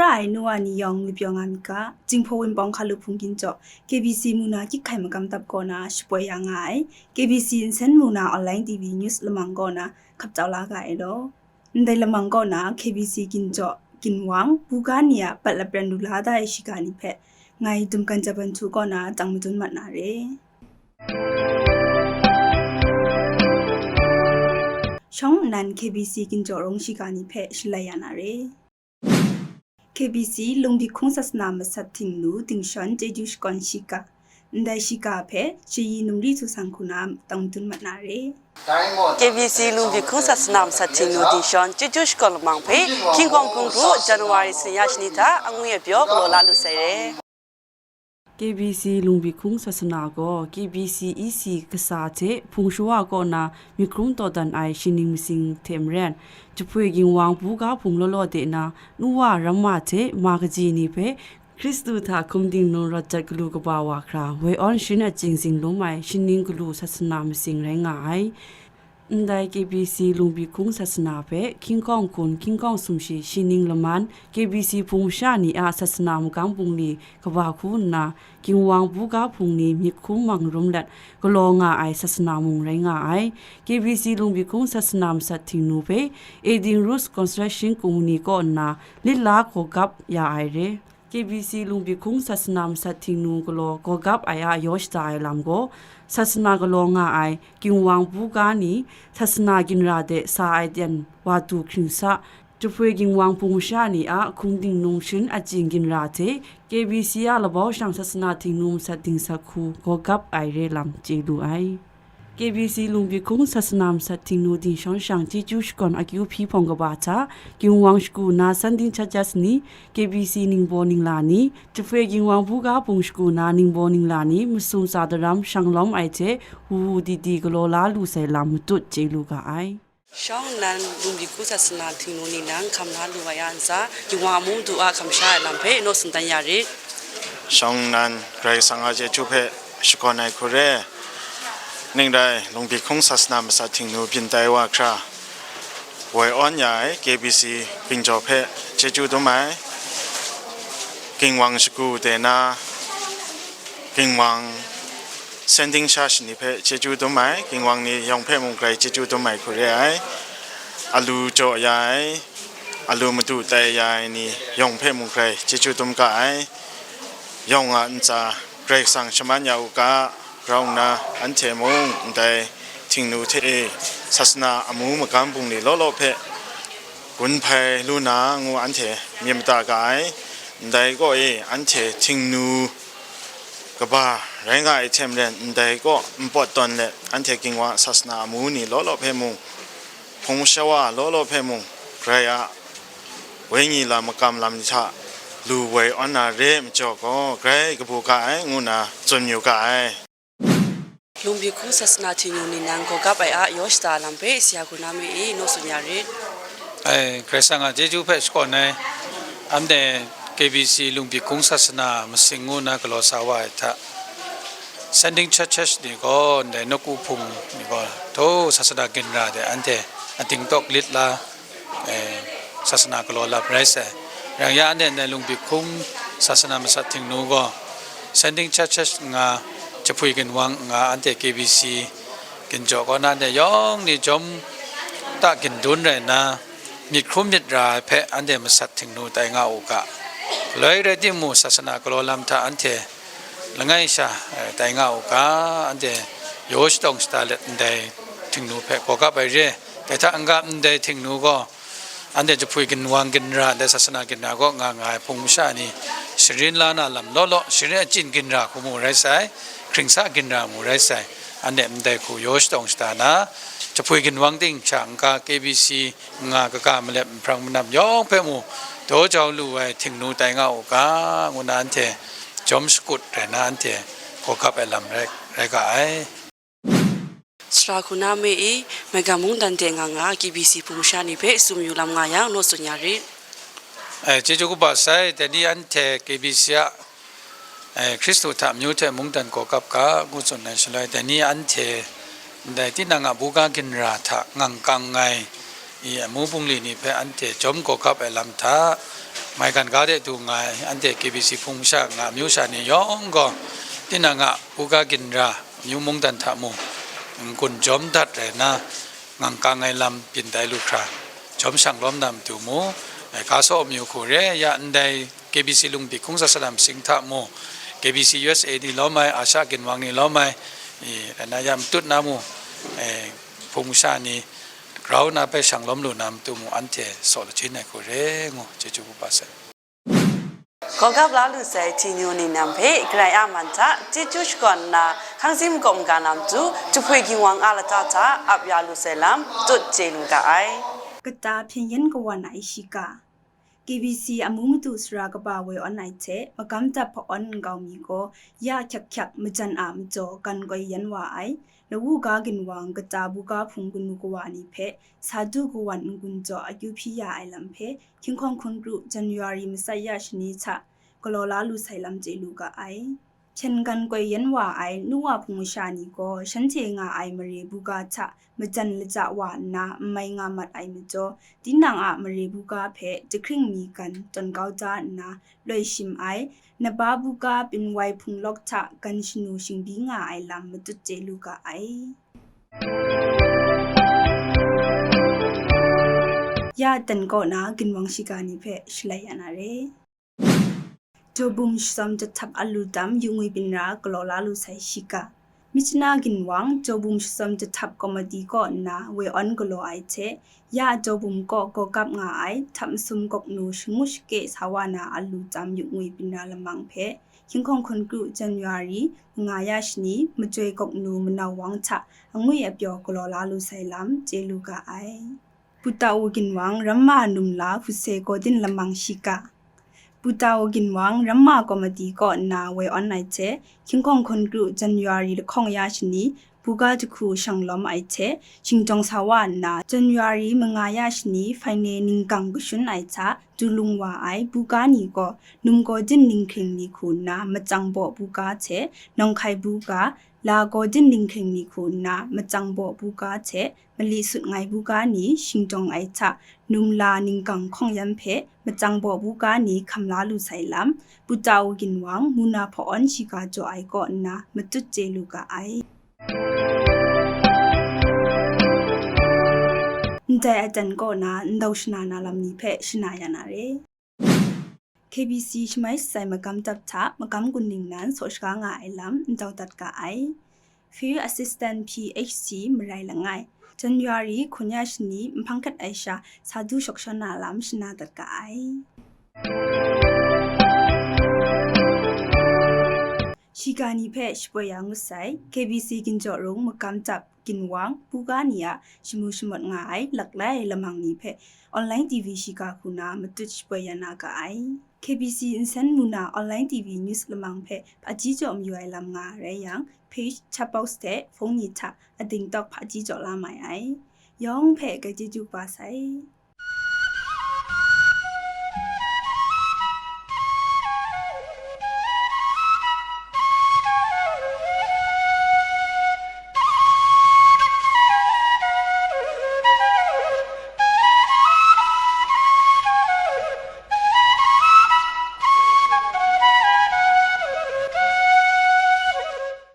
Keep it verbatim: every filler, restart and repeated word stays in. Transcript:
Ai nu wa ni yawng ngwi pyaw nga myit ga, Jinghpaw Wunpawng Hkalup Hpung Ginjaw, K B C mu na kyit hkai magam dap kaw na shapoi ya nga ai, K B C nsen mu na online T V news lamang kaw na hkap jau la ga ai law. Ndai lamang kaw na K B C Ginjaw, Ginwang, buga ni a pat lapran lu la da ai shiga ni hpe, ngai Dumkan Jaban Htu kaw na tang madun mat na re. Shawng nnan K B C Ginjaw Rung shiga ni hpe shalai ya na re. K B C Lungbyik Hkung Sasana Masat Htingnu Dingshawn Chyeju Shakawn Shiga, ndai shiga hpe Shayi Numri Htu Sang hku na tang madun mat na re. K B C Lungbyik Hkung Sasana Masat Htingnu Dingshawn Chyeju Shakawn Lamang hpe King Kong Hkung Hkru January sani ya shani hta angwi apyaw galaw la lu sai re. K B C Lungbyik Hkung Sasana gaw K B C E C kasa hte Hpung Shawa kaw na myit hkrum dawdan ai shi ning masing hte maren, Jahpoi Ginwang buga hpung law law de na, nu wa ram wa hte ma kaji ni hpe Hkristu hta hkum dingnung rawt jat galu kaba wa hkra, woi awn sharin achyin zinglum ai shi ning galu sasana masing rai nga ai. Ndai K B C Lungbyik Hkung Sasana hpe King Kong Hkun, King Kong Sumshi, shi ning laman, K B C Hpung masha ni a sasana magam bungli kaba hku nna, Ginwang buga hpung ni myit hkrum mang rum let galaw nga ai sasana mung rai nga ai. K B C Lungbyik Hkung Sasana Masat Htingnu hpe Edin Rus Construction Company kaw nna lit la gawgap ya ai re. K B C Lungbyik Hkung Sasana Masat Htingnu galaw gawgap ai a yaw shada ai lam gaw, sasana galaw nga ai Ginwang buga ni sasana ginra de sa ai ten wa du hkring sa, Jahpoi Ginwang Hpung masha ni a hkum dingnung sharin achyin ginra hte K B C a labau shang sasana htingnu masat dingsak hku gawgap ai re lam chye lu ai. K B C Lungbyik Hkung Sasana Masat Htingnu Dingshawn Shang Chyeju Shakawn akyu hpyi hpawng kaba hta, Ginwang shagu na Sending Churches ni, K B C ningbaw ningla ni, Jahpoi Ginwang buga hpung shagu na ningbaw ningla ni masum tsa daram shang lawm ai hte wu wu di di galaw la lu sai lam matut chye lu ga ai. Shawng nnan Lungbyik Hkung Sasana Htingnu ningnan hkam la lu ai a ntsa, Ginwang amu madu a hkam sha ai lam hpe naw tsun dan ya rit. Shawng nnan Karai Kasang a chyeju hpe shakawn ai hku re, ning rai Lungbyik Hkung Sasana Masat Htingnu byin tai wa hkra, woi awn ya ai K B C Ginjaw hpe chyeju dum ai, Ginwang shagu de na, Ginwang Sending Church ni hpe chyeju dum ai, Ginwang ni yawng hpe mung grai chyeju dum ai hku re ai, alu jaw ya ai, alu madu tai ya ai ni yawng hpe mung grai chyeju dum ga ai, yawng a ntsa Karai Kasang shaman ya u ga, grau nna anhte mung ndai htingnu hte e sasana amu magam bungli law law hpe gun hpai lu na ngu anhte myit mada ga ai. Ndai kaw e anhte htingnu kaba rai nga ai hte maren, ndai kaw npawt tawn let anhte Ginwang sasana amu ni law law hpe mung, hpung shawa law law hpe mung, Karai a wenyi lam makam lam ni hta lu woi awn na re ai majaw gaw, grai kabu ga ai, ngu nna tsun yu ga ai. Lungbyik Hkung Sasana Htingnu ningnan gawgap ai a yaw shada lam hpe sara hku na mi e, naw tsun ya rit. Ai, Karai Kasang a chyeju hpe shakawn ai, anhte K B C Lungbyik Hkung Sasana masing ngu nna galaw sa wa ai hta, Sending Churches ni gaw ndai nawku hpung ni gaw, htaw sasana ginra de anhte ating tawk lit la, eh, sasana galaw lap rai sai. Rai yang, anhte ndai Lungbyik Hkung Sasana Masat Htingnu gaw, Sending Churches nga, Jahpoi Ginwang nga, anhte K B C Ginjaw kaw na, anhte yawng ni jawm ta gindun rai nna, myit hkrum myit ra ai hpe anhte masat htingnu tai nga u ga. Galoi rai timung, sasana galaw lam hta anhte langai sha, eh, tai nga u ga, anhte yaw shatawng shada let ndai htingnu hpe gawgap ai re. Dai hta n-ga ndai htingnu gaw, anhte Jahpoi Ginwang ginra, ndai sasana ginra kaw nga nga ai hpung masha ni sharin la na lam law law, sharin achyin ginra hku mu rai sai, hkringsa ginra mu rai sai, anhte ndai hku yaw shatawng shada na, Jahpoi Ginwang ting sha n-ga K B C nga kaga malep nhprang manam yawng hpe mu, daw jau lu ai htingnu tai nga u ga, ngu na anhte jawm shakut rai na, anhte gawgap ai lam rai, rai ga ai. Sara hku na mi e, maigan mungdan de nga nga K B C hpung masha ni hpe tsun yu lam nga yang, naw tsun ya rit. Eh, chyeju kaba sai, dai ni anhte K B C a, eh, Hkristu hta amyu hte mungdan gawgap ga, ngu tsun ai shaloi, dai ni anhte ndai tinang a buga ginra hta ngang kang ai, i amu bungli ni hpe anhte jawm gawgap ai lam hta, Maigan ga de du nga ai, anhte K B C hpung masha nga amyu sha ni yawng gaw, tinang a buga ginra, amyu mungdan hta mung, n-gun jawm dat rai nna, ngang kang ai lam byin tai lu hkra, jawm shang lawm na matu mu, ai, ga saw amyu hku re, ya ndai K B C Lungbi hkungsa salam sing hta mu, K B C U S A ni lawm ai, Asha ginwang ni lawm ai, i, rai nna ya matut na mu, ai, hpung masha ni grau na bai shang lawm lu na matu mu, anhte saw lachin ai hku re ngu, chyeju kaba sai. Gawgap la lu sai htingnu ni nang hpe Karai a man hta chyeju shakawn nna, hkang zing makawp maga na matu, jahpoi ginwang a lata hta ap ya lu sai lam tut chye lu ga ai. Kata hpyen yen kawan ai shiga. K B C amu madu sara kaba woi awn ai hte, magam dap hpa awn nkau mi gaw, ya hkyak hkyak majan a majaw gan koi yan wa ai, lawu ga ginwang kata buga hpung kanu kawa ni hpe, sa du kawan n-gun jaw akyu hpyi ya ai lam hpe, Hkying Hkawng Hkun Kru January matsat ya shani hta galaw la lu sai lam chye lu ga ai. Hpyen gan koi yan wa ai nu wa hpung masha ni gaw, shanhte nga ai mare buga hta majan laja wa nna n mai nga mat ai majaw, tinang a mare buga hpe jahkring mi gan tawn kau da nna loi shim ai, naba buga pynwai hpung lawk hta gan shanu shingbyi nga ai lam matut chye lu ga ai. Ya dan kaw na ginwang shiga ni hpe shalai ya na re. Jawbum shatsawm jahtap a lu tam yu ngwi byin ra galaw la lu sai shiga. Myitkyina ginwang Jawbum shatsawm jahtap komiti kaw nna woi awn galaw ai hte, ya Jawbum kaw gawgap nga ai htap masum gawk nu shangu shake sa wa na a lu tam yu ngwi byin ra lamang hpe, Hkying Hkawng Hkun Kru January manga ya shani, majoi gawk nu manau wang hta angwi apyaw galaw la lu sai lam chye lu ga ai. Putau ginwang Ramma Numla Hpuse Gaw Din Lamang Shiga. Putau ginwang Ramma Komiti kaw nna woi awn ai hte, Hkying Hkawng Hkun Kru January lahkawng ya shani, buga jahku shang lawm ai hte, shingtawng sa wa nna, January manga ya shani, hpaine ninggang kashun ai hta, du lung wa ai buga ni gaw, Num Gaw Din Ninghkring ni hku nna, Matsang Baw buga hte, Nawng Hkai buga, La Gaw Din Ninghkring ni hku nna, Matsang Baw buga hte, Mali Sut Ngai buga ni shingtawng ai hta, Numla Ninggang Hkawng Yan hpe Matsang Baw buga ni hkam la lu sai lam, Putau ginwang Muna Hpaw Awn shiga jaw ai kaw nna matut chye lu ga ai. Ndai aten kaw na ndau shana na lam ni hpe shana ya na re. K B C shamai shatsai magam dap hta magam gun ningnan saw shaga nga ai lam ndau dat ga ai. Field Assistant P H C marai langai, January hkun ya shani nhpang hkat ai sha sa du shawk shawn na lam shana dat ga ai. Shiga ni hpe shapoi ya ngut sai, K B C ginjaw rung magam dap ginwang, buga ni a shamu shamawt nga ai laklai ai lamang ni hpe online T V shiga hku na matut shapoi ya na ga ai. K B C nsen muna online T V news lamang hpe hpaji jaw mayu ai lam nga rai yang, page chat box hte phone ni hta ading tawk hpaji jaw la mai ai. Yawng hpe grai chyeju kaba sai.